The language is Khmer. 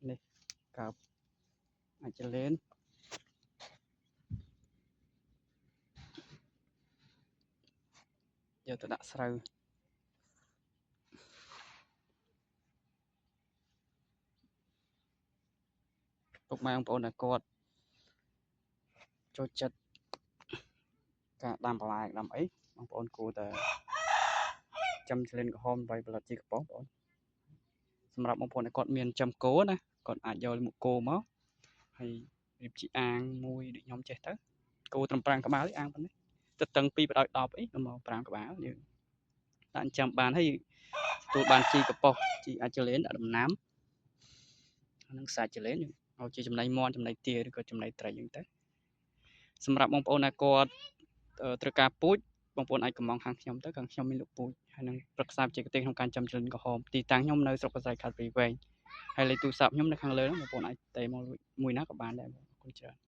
នេះកើបអាចលេនយកទៅដាក់ស្រូវពុកម៉ែបងប្អូនដែលគាត់ចូលចិត្តការដាំបន្លែដាំអីបងប្អូនគួរតែ ចាំចលិនក្រហមដើម្បីផលិតជីកំប៉ុស្តបងប្អូនសម្រាប់បងប្អូនដែលគាត់មានចាំគោណាគាត់អាចយកមុខគោមកហើយរៀបជាអាងមួយដូចខ្ញុំចេះទៅគោត្រឹម5ក្បាលអាងប៉ុណ្ណេះទៅតឹង2បដោយ10អីមក5ក្បាលយើងដាក់ចាំបានហើយទទួលបានជីកប៉ុសជីអាចលេនដាក់ដំណាំហ្នឹងសាច់ចលេនយើងឲ្យជាចំណីមាន់ចំណីទាឬក៏ចំណីត្រីហ្នឹងទៅសម្រាប់បងប្អូនដែលគាត់ត្រូវការពូជបងប្អូនអាចកំងខាងខ្ញុំទៅខាងខ្ញុំមានលក់ពូជហើយនឹងប្រឹក្សាបច្ចេកទេសក្នុងការចាំចលិនក្រហមទីតាំងខ្ញុំនៅស្រុកកសៃខេត្តព្រៃវែងហើយលេខទូរស័ព្ទខ្ញុំនៅខាងលើហ្នឹងបងប្អូនអាចតេមកមួយណាក៏បានដែរអរគុណច្រើន។